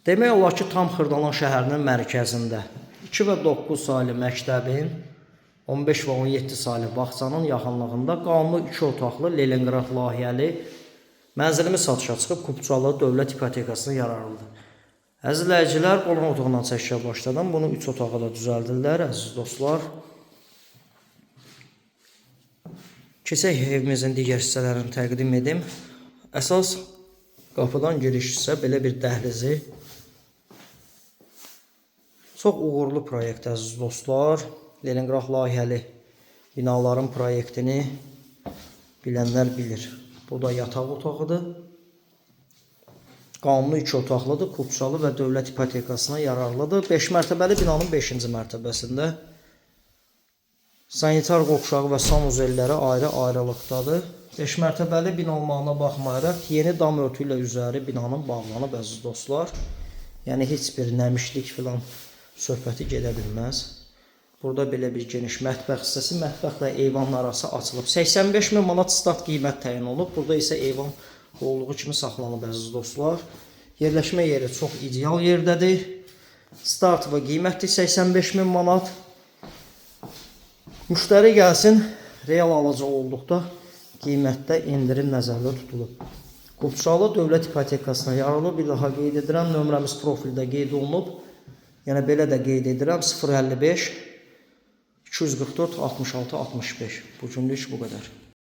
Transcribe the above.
Demək olar ki, tam Xırdalan şəhərinin mərkəzində 2 və 9 saylı məktəbin, 15 və 17 saylı bağçanın yaxınlığında qanuni 2 otaqlı Leninqrad layihəli mənzilimiz satışa çıxıb, kupçalı dövlət ipotekasına yararlıdır. Əziz izləyicilər, qonaq otağından çəkişə başladım. Bunu 3 otağa da düzəldirlər, əziz dostlar. Keçək evimizin digər hissələrini təqdim edim. Əsas qapıdan giriş hissə belə bir dəhlizi. Çox uğurlu proyekt, əziz dostlar. Leninqrad layihəli binaların proyektini bilənlər bilir. Bu da yataq otağıdır. Qanuni 2 otaqlıdır, kupçalı və dövlət ipotekasına yararlıdır. 5 mərtəbəli binanın 5-ci mərtəbəsində. Sanitar qovşağı və sanuzelləri ayrı-ayrılıqdadır. 5 mərtəbəli bina olmağına baxmayaraq yeni dam örtüyü ilə üzəri binanın bağlanıb, əziz dostlar. Yəni heç bir nəmişlik filan söhbəti gedə bilməz. Burada belə bir geniş mətbəx hissəsi, mətbəxlə eyvanın arası açılıb. 85 min manat start qiymət təyin olunub. Burada isə eyvan olduğu kimi saxlanıb, əziz dostlar. Yerləşmə yeri çox ideal yerdədir. Start və qiymətdir 85 min manat. Müştəri gəlsin, real alıcı olduqda qiymətdə endirim nəzərdə tutulub. Qupçalı dövlət ipotekasına yararlı, bir daha qeyd edirəm, nömrəmiz profildə qeyd olunub. Yəni belə də qeyd edirəm, 055 244 66 65. Bu günlük bu qədər.